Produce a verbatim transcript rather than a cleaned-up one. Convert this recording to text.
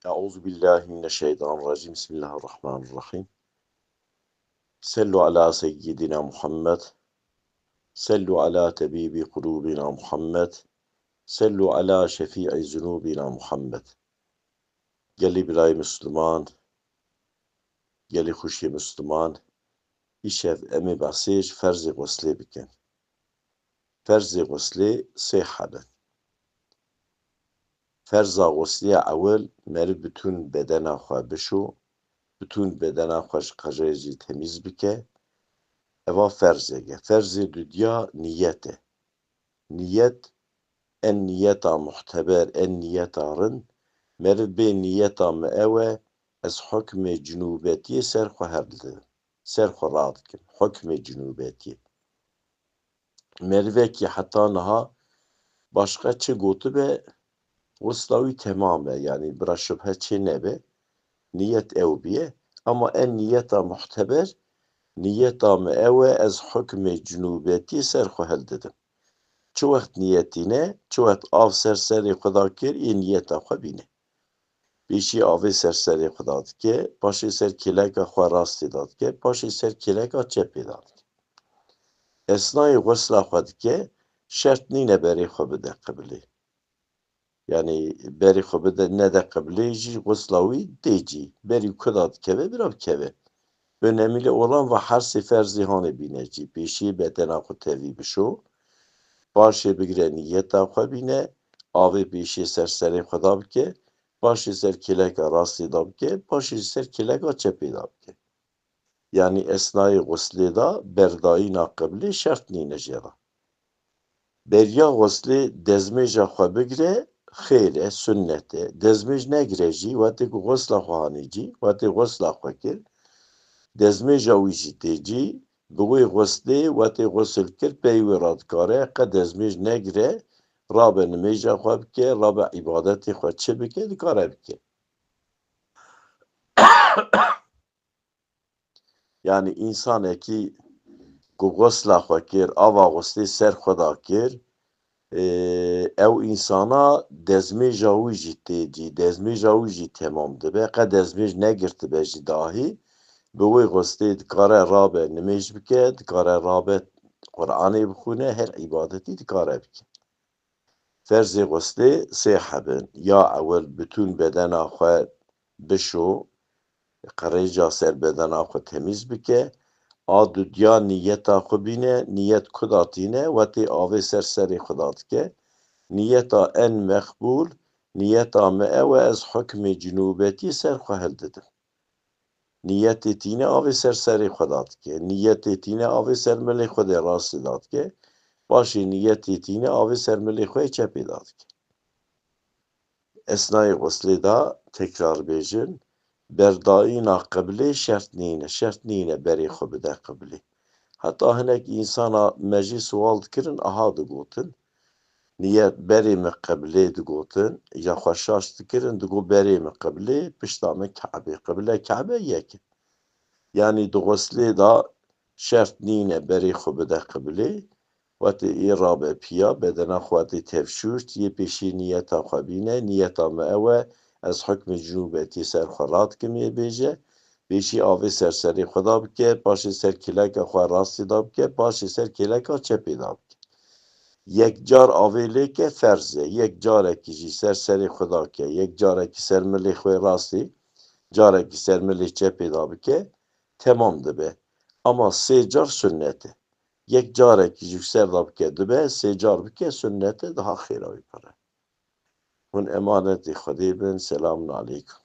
أعوذ بالله من الشيطان الرجيم. بسم الله الرحمن الرحيم. صلوا على سيدنا محمد. صلوا على طبيب قلوبنا محمد. صلوا على شفيع ذنوبنا محمد. Gelî birayê Misliman, gelî xweşiyê Misliman, îşev em ê behsê ji ferzê xuslê bikin. Ferzê xuslê sê heb in. Ferza xuslê ya ewil, meriv bitûn bedena xwe bişo, bitûn bedena xwe ji qirêjî temîz bike. Eva ferzek e. Ferzê dudiya niyet e. Niyet, en niyeta muhteber, en niyeta rind, meriv bê niyeta min ew e, ez hukmê cinûbetiyê ser xwe herdidin, ser xwe radikim, hukmê cinûbetiyê. Merivekî heta niha başqa çi gotibe, xusla wî temam e, yanî bira şubhe çê nebe, niyet ew biye. Ama en niyeta muhteber, niyeta min ew e, ez hukmê cinûbetiyê ser xwe hildidim. Çi wext niyetîne, çi wext av ser serê xwe da kir, ê niyeta xwe bîne. Pêşî avê ser serê xwe da dike, paşê ser kêleka xwe rastê da dike, paşê ser kêleka çepê da dike. Esnayê xusla xwe dike, şert nîne berê xwe bide qiblê. Yanî berê xwe bide, nede qiblê jî xusla wî tê cî. Berî ku da dikeve, bira bikeve. Önemli olan va her sê ferzê hanê bîne cî. Pêşî bedena xwe tevî bişo. Paşê bigire niyeta xwe bîne. Avê pêşê ser serê xwe da bike. Paşê ser kêleka rastê da bike. Paşê ser kêleka çepê da bike. Yanî esnayê xuslê de berdayîna qiblê şert nîne jê re. Beriya xuslê dezmêja xwe bigire, xêr e, sunnet e. Dezmêj negire jî, wetê ku xusla xwe hanê cî, wetê xusla xwe kir, dezmêja wî jî tê cî, bi wê xuslê wetê xusil kir, pey wê re dikare, qe dezmêj negire, rabe nimêja xwe bike, rabe îbadetê xwe çi bike, dikare bike. Yanî însanekî ku xusla xwe kir, ava xuslê ser xwe da kir, ê, ew însana dezmêja wî jî tê cî, dezmêja wî jî temam dibe. Qe dezmêj negirtibe jî dahî, bi wê xuslê dikare rabe nimêj bike, dikare rabe Quranê bixwîne, her îbadetî dikare bike. Ferzê xuslê sê heb in. Ya ewil, bitûn bedena xwe bişo, qirêja ser bedena xwe temîz bike. A dudiya niyeta xwe bîne, niyet ku da tîne, wetê avê ser serê xwe da dike. Niyeta en meqbûl, niyeta me ew e, ez hukmê cinûbetî ser xwe hildidim. Niyetê tîne avê ser serê xwe da dike. Niyetê tîne avê ser milê xwe dê rastê da dike. Paşê niyetê tîne avê ser milê xwe yê çepê da dike. Esnayê xuslê da tekrar bêjin, berdayîna qiblê şert nîne. Şert nîne berê xwe bide qiblê. Heta hinek însana me jî siwal dikirin, aha digotin. Niyet berê min qiblê digotin, ya xwe şaş dikirin, digot berê min qiblê, pişta min Kabe. Qible Kabe yek e. Yanî di xuslê de şert nîne berê xwe bide qiblê, wetê ê rabe piya, bedena xwe wetê tevşûrt, yê pêşî niyeta xwe bîne, niyeta me ew e, ez hukmê cinûbetî ser xwe radikim yê bêje, pêşî avê ser serê xwe da bike, paşê ser kêleka xwe rastê da bike, paşê ser kêleka çepê da bike. Yek car avê lê ke ferz e, yek carekî jî ser serê xwe da ke, yek carekî ser milê xwe rastê, carekî ser milê çepê da bike, temam dibe. Ama sê car sunnet e. Yek carekî jî ser da bike dibe, sê car bike sunnet e, daha xêra wî pir e. Hûn emanetê Xwedê bin, selamun aleykum.